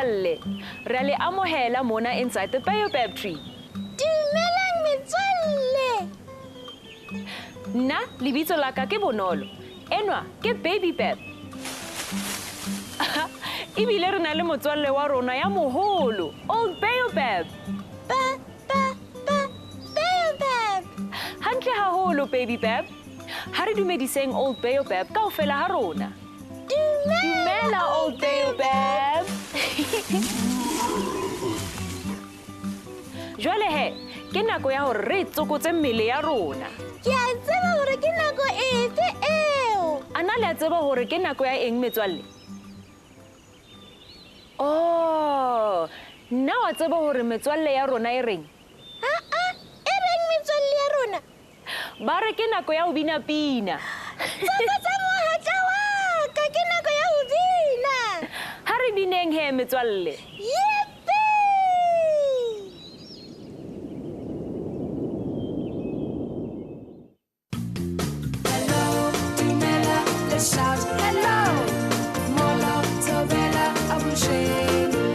metswalle. Re a le amohela mona inside the baobab tree. Dumelang metswalle. Nna lebitso la ka ke Bonolo. Enwa ke Baby Bab. Ebile re na le motswalle wa rona ya moholo, Old Baobab. Ba ba ba Baobab. Hantle haholo, Baby Bab. Ha re dumediseng Old Baobab kaofela ha rona. Dumela, Dumela, Old Baobab. Jwale he, ke nako ya hore re tsokotse mmele ya rona. Ke a tseba hore ke nako efe eo. A na le a tseba hore ke nako ya eng, metswalle? Oh, nna wa tseba hore metswalle ya rona e reng? Ha-a, e reng metswalle ya rona? Ba re ke nako ya ho bina pina. Tsokotsa mohatla wa ka, ke nako ya ho bina. Ha re bineng he, metswalle. Yippee! Hello, dumela, let's shout hello. Molo, thobela, avuxeni.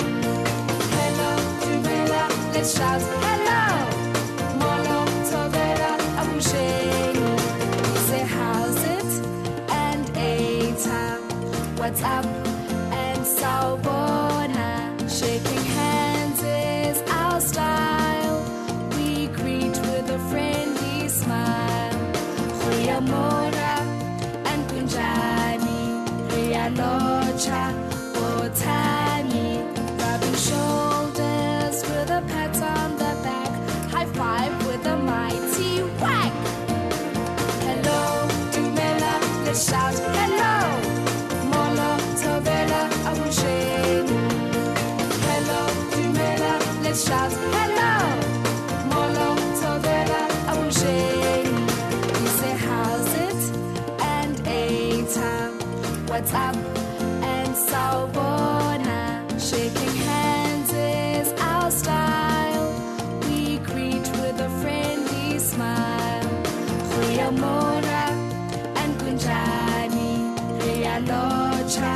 Hello, dumela, let's shout hello. Molo, thobela, avuxeni. Say how's it and eta. What's up and sawubona. Shaking hands is our style. We greet with a friendly smile. Goeiemôre and kunjani, re a lotjha, bothani. Rubbing shoulders with a pat on the back, high five with a mighty whack. Hello, dumela, let's shout hello. Molo, thobela, avuxeni. Hello, dumela, let's shout hello. Molo, thobela, avuxeni. We say how's it and eta. What's up and sawubona. Shaking hands is our style. We greet with a friendly smile. Goeiemôre and kunjani, re a lotjha,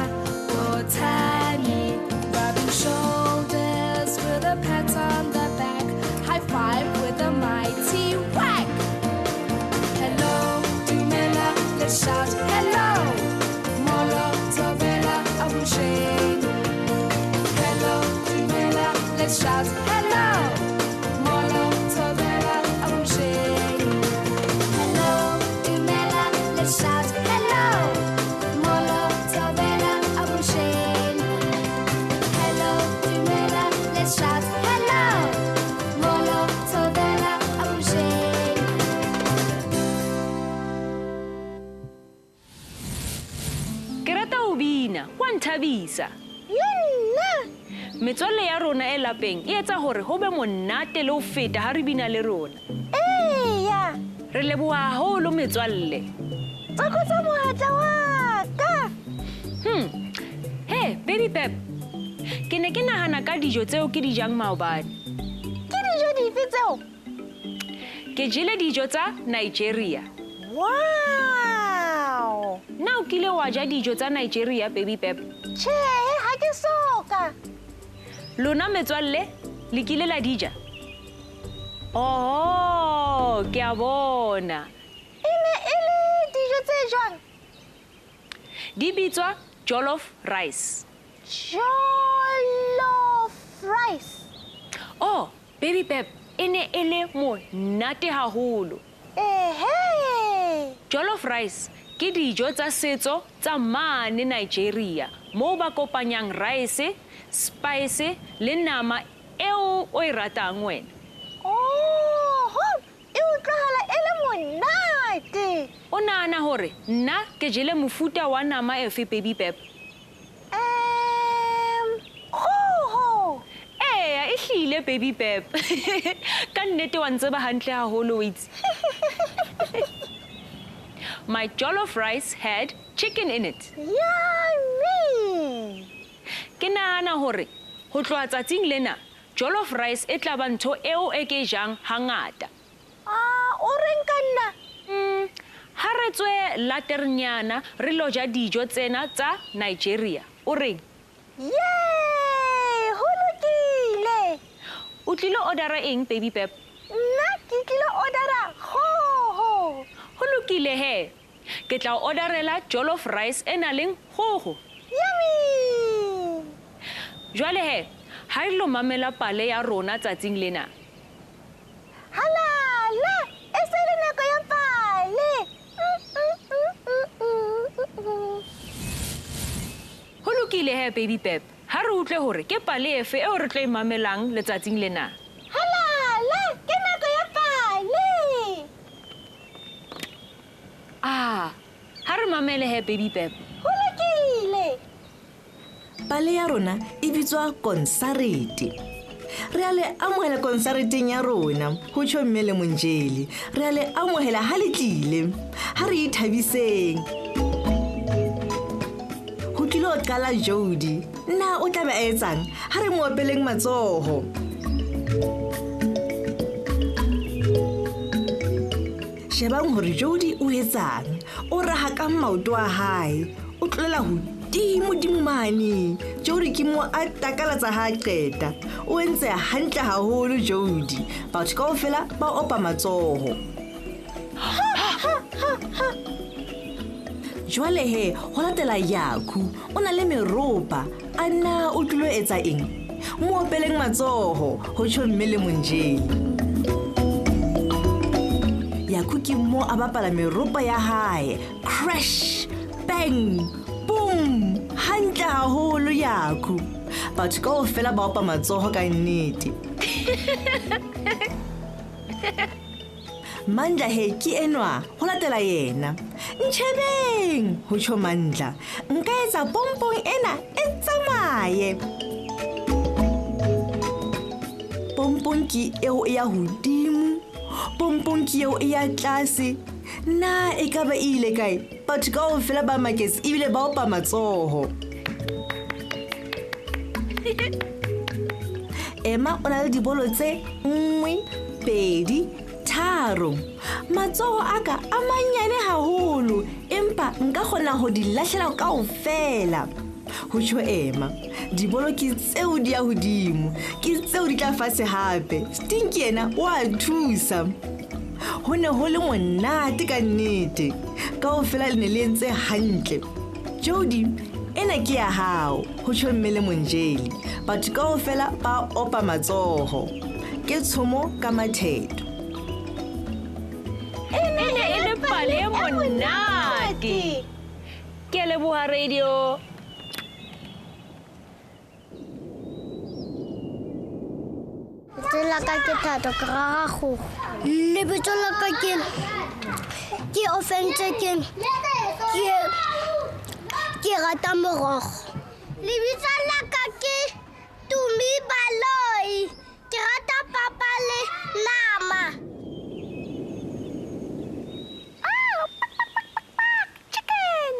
bothani. Rubbing shoulders with a pat on the back, high five with a mighty whack. Hello, dumela, let's shout hello. Molo, thobela, avuxeni. Hello, dumela, let's shout hello. Molo, thobela, avuxeni. Hello, dumela, let's shout hello. Molo, thobela, avuxeni. Hello, dumela, let's shout hello. Molo, thobela, avuxeni. Ke rata ho bina, wa nthabisa. Yo nna. Metswalle ya rona e lapeng e etsa hore ho be monate le ho feta ha re bina le rona. Eya. Re leboha haholo metswalle. Tsokotsa mohatla wa ka. He, Baby Pep. Ke ne ke nahana ka dijo tseo ke di jang maobane. Ke dijo dife tseo? Ke jele dijo tsa Nigeria. Wow! Na o kile wa ja dijo tsa Nigeria, Baby Pep? Tjhe, ha ke soka. Lona metswalle, le kile la di ja? Oh, ke a bona. E ne e le dijo tse jwang? Di bitswa jollof rice. Jollof rice. Oh, Baby Pep, e ne e le monate haholo. Ehe. Jollof rice ke dijo tsa setso tsa mane Nigeria, moo ba kopanyang rice, spice le nama eo o e ratang wena. Oh, e utlwahala e le monate. O nahana hore nna ke jele mofuta wa nama efe, Baby Pep? Kgoho. Eya, e hlile, Baby Pep. Ka nnete wa ntseba hantle haholo, o itse. My jollof rice had chicken in it. Yummy. Ke nahana hore ho tloha tsatsing lena, jollof rice e tla ba ntho eo e ke e jang hangata. Ah, o reng ka nna? Ha re tswe laternyana re lo ja dijo tsena tsa Nigeria. O reng? Yay! O tlilo order-a eng, Baby Pep? Nna ke tlilo order-a kgoho. Ho lokile he. Ke tla o order-ela jollof rice e nang le kgoho. Yummy! Jwale he, ha re lo mamela pale ya rona tsatsing lena. Halala, e se le nako ya pale. Ho lokile he, Baby Pep. Ha re utlwe hore ke pale efe eo re tlo e mamelang letsatsing lena. Halala, ke nako ya pale. Ah, ha re mamele he, Baby Pep. Ho lokile. Pale ya rona e bitswa konsarete. Re a le amohela konsareteng ya rona, ho tjho mme le Monjeli. Re a le amohela ha le tlile. Ha re ithabiseng. Ho tlilo qala Jody. Na o tla be a etsang? Ha re mo opeleng matsoho. Shebang hore Jody o etsang. O raha ka maoto a hae. O tlolela hodimo dimo mane. Jody ke mo a takalatsa ha a qeta. O entse hantle haholo Jody. Batho kaofela ba opa matsoho. Jwale he, ho latela Yaku, o na le meropa. A na o tlilo etsa eng? Mo opeleng matsoho, ho tjho mme le Monjeli. Yaku ke mo a bapala meropa ya hae. Crash, bang, boom. Hantle haholo Yaku. Batho kaofela ba opa matsoho ka nnete. Mandla he ke enwa, ho latela yena. Ntjhebeng, ho tjho Mandla. Nka etsa pompong ena e tsamaye. Pompong ke eo e ya hodimo, pompong ke eo e ya tlase. Na e ka ba e ile kae? Batho kaofela ba maketse ebile ba opa matsoho. Emma o na le dibolo tse 1, 2, 3. Matsoho a ka a manyane haholo, empa nka kgona ho di lahlela kaofela. Ho tjho Emma, dibolo ke tseo di ya hodimo, ke tseo di tla fatshe hape. Stinky yena o a thusa. Ho ne ho le monate ka nnete. Kaofela le ne le entse hantle. Jody, ena ke ya hao, ho tjho mme le Monjeli. Batho kaofela ba opa matsoho. Ke tshomo ka mathetho. E ne e le pale e monate. Ke a leboha radio. Lebitso la ka ke Thato, ke rara kgoho. Lebitso la ka ke Ofentse, ke rata morogo. Lebitso la ka ke Tumi Baloi, ke rata papa le nama. Chicken!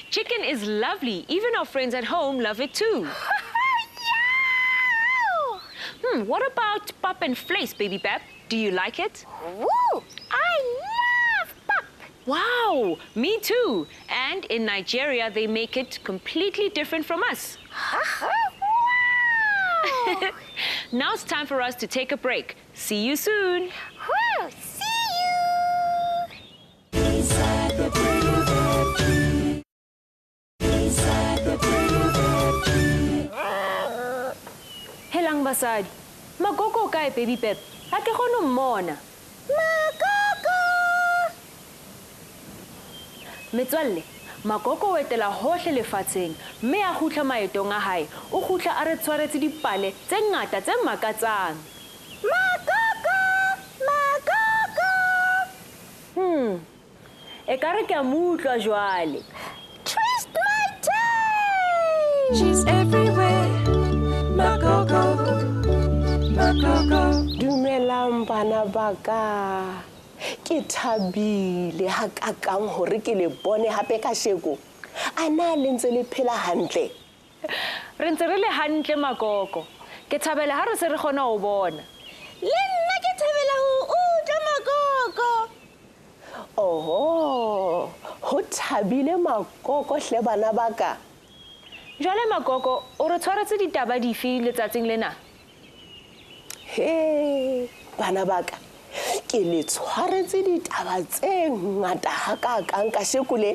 Chicken is lovely. Even our friends at home love it too. What about pap and vleis, Baby Pep? Do you like it? Woo! I love pap! Wow, me too. And in Nigeria, they make it completely different from us. Wow! Now it's time for us to take a break. See you soon. Woo! See you! Inside the brain of FG. Inside the brain of FG. Helang basadi. Makoko o kae, Baby Pep? Ha ke kgone ho mmona. Makoko! Metswalle, Makoko o etela hohle lefatsheng mme a kgutla maetong a hae. O kgutla a re tshwaretse dipale tse ngata tse makatsang. Makoko! Makoko! Ekare ke a mo utlwa jwale. Twist my tail! She's everywhere. Makoko. Makoko. Dumelang bana ba ka. Ke thabile hakakang hore ke le bone hape kasheko. A na le ntse le phela hantle? Re ntse re le hantle Makoko. Ke thabela ha re se re kgona ho bona. Le nna ke thabela ho utlwa Makoko. Oho, ho thabile Makoko hle bana ba ka. Jwale Makoko, o re tshwaretse ditaba dife letsatsing lena? He, bana ba ka, ke le tshwaretse ditaba tse ngata hakaakang kasheko le.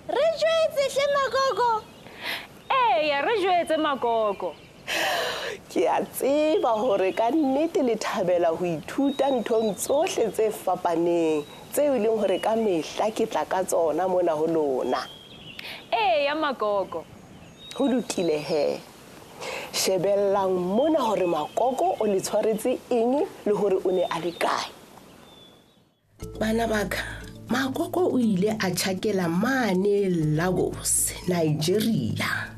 Re jwetse hle Makoko. Eya, re jwetse Makoko. Ke a tseba hore ka nnete le thabela ho ithuta nthong tsohle tse fapaneng tseo e leng hore ka mehla ke tla ka tsona mona ho lona. Eya Makoko. Ho lokile he. Shebellang mona hore Makoko o le tshwaretse eng le hore o ne a le kae. Bana ba ka, Makoko o ile a tjhakela mane Lagos, Nigeria.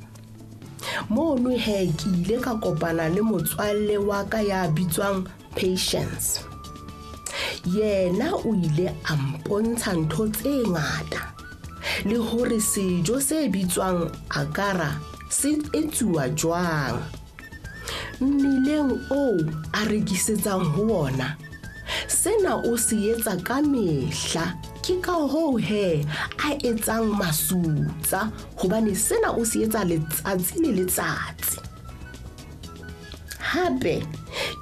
Mono he ke ile ka kopana le motswalle wa ka ya bitswang Patience. Yena o ile a mpontsha ntho tse ngata le hore sejo se bitswang akara se etsuwa jwang. Mmileng oo a rekisetsang ho wona, sena o se etsa ka mehla. Ke ka hoo he a etsang masutsa, hobane sena o se etsa letsatsi le letsatsi. Hape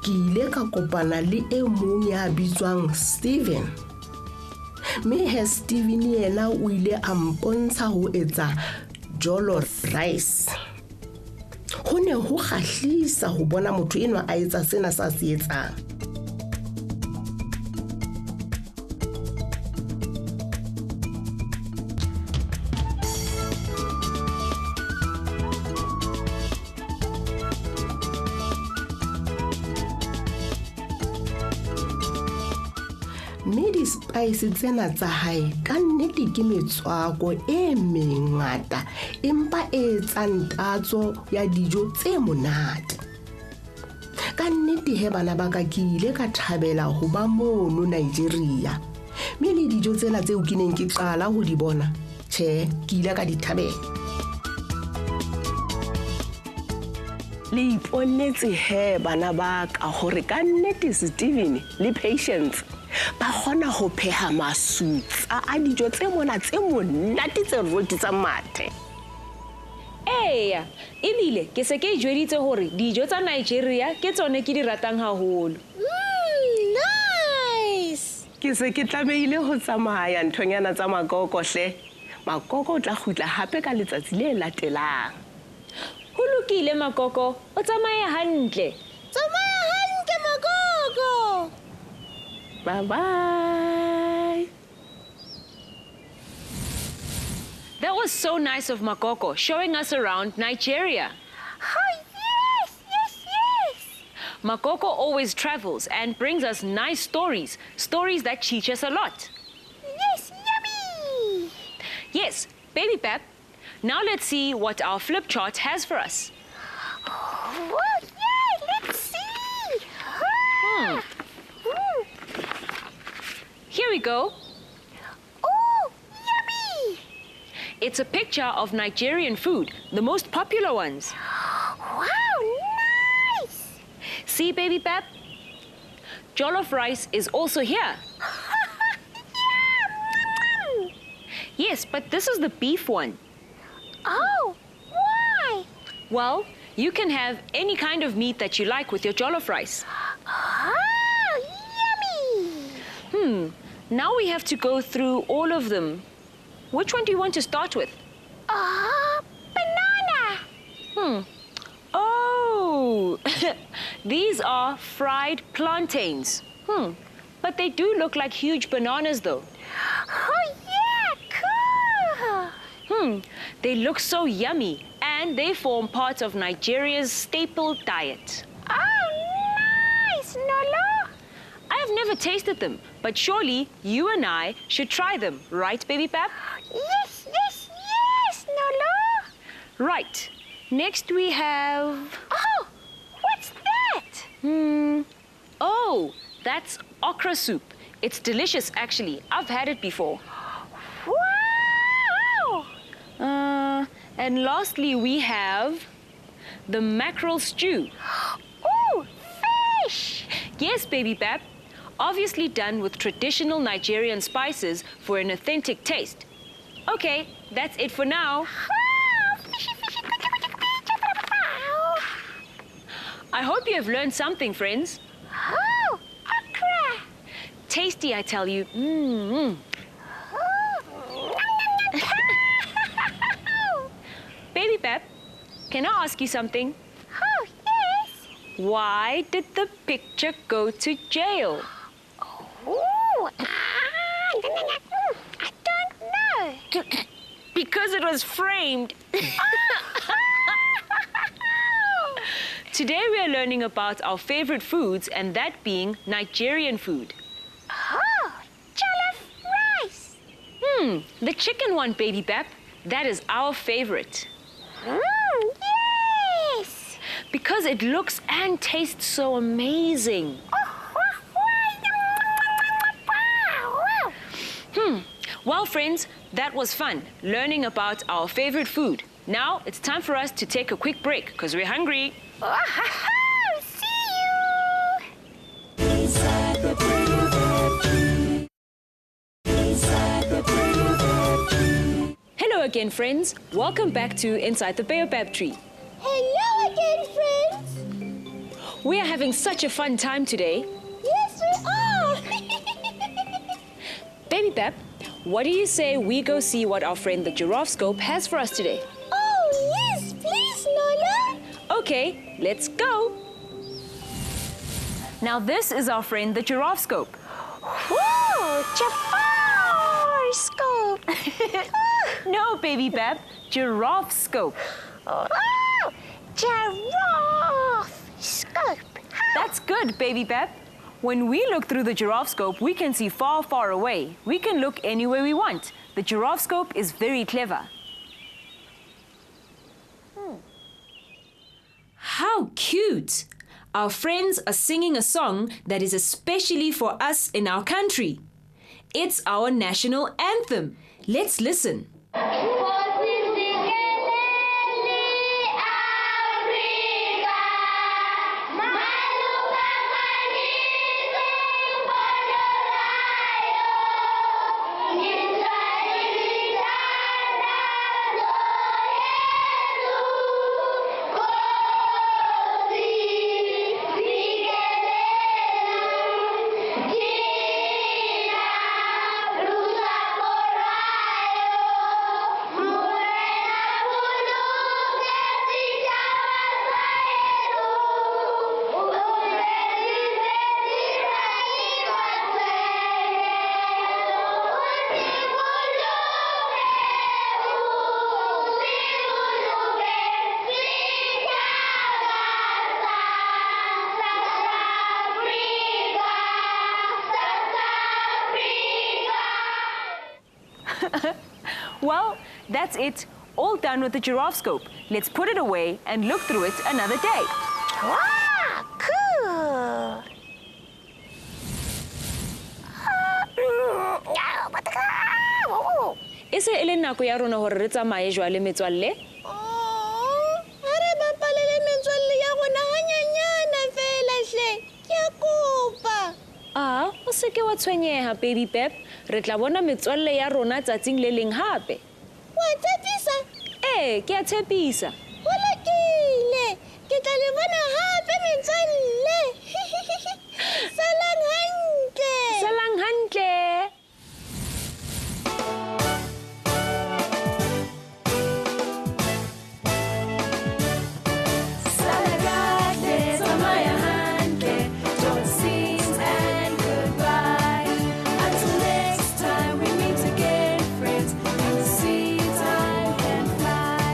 ke ile ka kopana le e mong ya bitswang Steven. Mme he Steven yena o ile a mpontsha ho etsa jollof rice. Ho ne ho kgahlisa ho bona motho enwa a etsa sena sa se etsang. Mme di-spice tsena tsa hae ka nnete ke metswako e mengata, empa e etsang tatso ya dijo tse monate. Ka nnete he bana ba ka, ke ile ka thabela ho ba mono Nigeria. Mme le dijo tsena tseo ke neng ke qala ho di bona, tjhe, ke ile ka di thabela. Le iponetse he bana ba ka hore ka nnete Steven le Patience ba kgona ho pheha masutsa a dijo tse mona tse monate tse rotisang mathe. Eya, ebile ke se ke ijweditse hore dijo tsa Nigeria ke tsone ke di ratang haholo. Nice. Ke se ke tlamehile ho tsamaya nthonyana tsa Makoko hle. Makoko o tla kgutla hape ka letsatsi le latelang. Ho lokile Makoko, o tsamaye hantle. Tsamaya hantle Makoko. Bye-bye. That was so nice of Makoko, showing us around Nigeria. Oh, yes, yes, yes. Makoko always travels and brings us nice stories, stories that teach us a lot. Yes, yummy. Yes, Baby Bap. Now let's see what our flip chart has for us. Oh, yeah, let's see. Here we go. Oh, yummy! It's a picture of Nigerian food, the most popular ones. Wow, nice! See, Baby Bap? Jollof rice is also here. Yeah! Yes, but this is the beef one. Oh, why? Well, you can have any kind of meat that you like with your jollof rice. Oh, yummy! Now we have to go through all of them. Which one do you want to start with? Banana! Oh, these are fried plantains. But they do look like huge bananas though. Oh yeah, cool! They look so yummy and they form part of Nigeria's staple diet. Oh, nice, Nolo! I have never tasted them, but surely you and I should try them, right, Baby Bap? Yes, yes, yes, Nolo! Right. Next we have... Oh, what's that? Oh, that's okra soup. It's delicious, actually. I've had it before. Wow! And lastly, we have the mackerel stew. Oh, fish! Yes, Baby Bap. Obviously done with traditional Nigerian spices for an authentic taste. Okay, that's it for now. I hope you have learned something, friends. Oh, okra. Tasty, I tell you. Mmm. Oh, nom, nom, nom. Baby Bep, can I ask you something? Oh, yes. Why did the picture go to jail? Oh, I don't know. Because it was framed. Today we are learning about our favorite foods, and that being Nigerian food. Oh, jollof rice. The chicken one, Baby Bep. That is our favorite. Yes. Because it looks and tastes so amazing. Well, friends, that was fun, learning about our favorite food. Now it's time for us to take a quick break because we're hungry. See you! Inside the Baobab Tree. Inside the Baobab Tree. Hello again, friends. Welcome back to Inside the Baobab Tree. Hello again, friends. We are having such a fun time today. Yes, we are. Baby Bep, what do you say we go see what our friend the Giraffe Scope has for us today? Oh, yes, please, Nola. Okay, let's go. Now this is our friend the Giraffe Scope. Whoa, Giraffe Scope. No, Baby Bep, Giraffe Scope. Oh, Giraffe Scope. That's good, Baby Bep. When we look through the giraffe scope, we can see far, far away. We can look anywhere we want. The giraffe scope is very clever. How cute! Our friends are singing a song that is especially for us in our country. It's our national anthem. Let's listen. Well, that's it. All done with the giraffe scope. Let's put it away and look through it another day. Wow, cool. E se e le nako ya rona hore re tsamaye jwale, metswalle? Oh, ha re bapale le metswalle ya rona hanyanyana fela hle. Ke a kopa. Ah, o se ke wa tshwenyeha, Baby Bep. Re tla bona metswalle ya rona tsatsing le leng hape. Wa tshepisa? Ee, ke a tshepisa. Ho lokile. Ke tla le bona hape, metswalle. Salang hantle. Salang hantle. Sala kahle, tsamaya hantle, totsiens and goodbye. Until next time we meet again, friends. You see time can fly.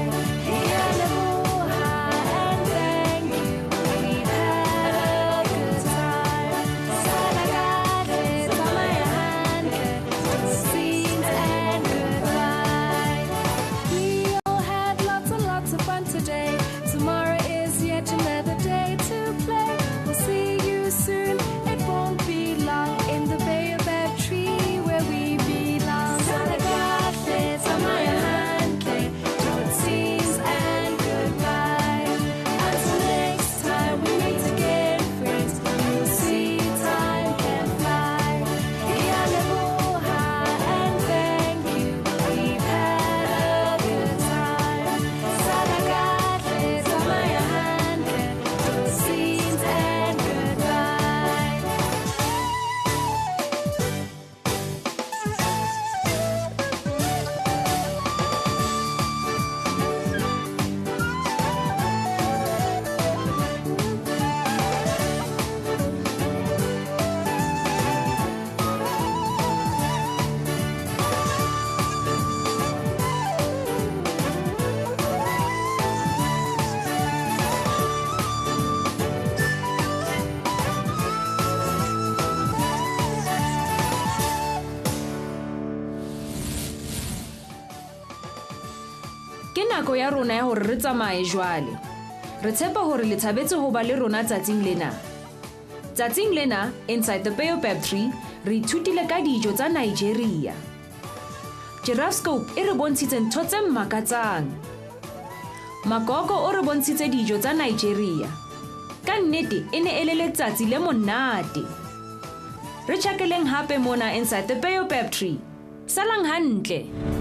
Ke nako ya rona ya hore re tsamaye jwale. Re tshepa hore le thabetse ho ba le rona tsatsing lena. Tsatsing lena, Inside the Baobab Tree, re ithutile ka dijo tsa Nigeria. Giraffescope e re bontshitse ntho tse makatsang. Makoko o re bontshitse dijo tsa Nigeria. Ka nnete e ne e le letsatsi le monate. Re tjhakeleng hape mona Inside the Baobab Tree. Salang hantle.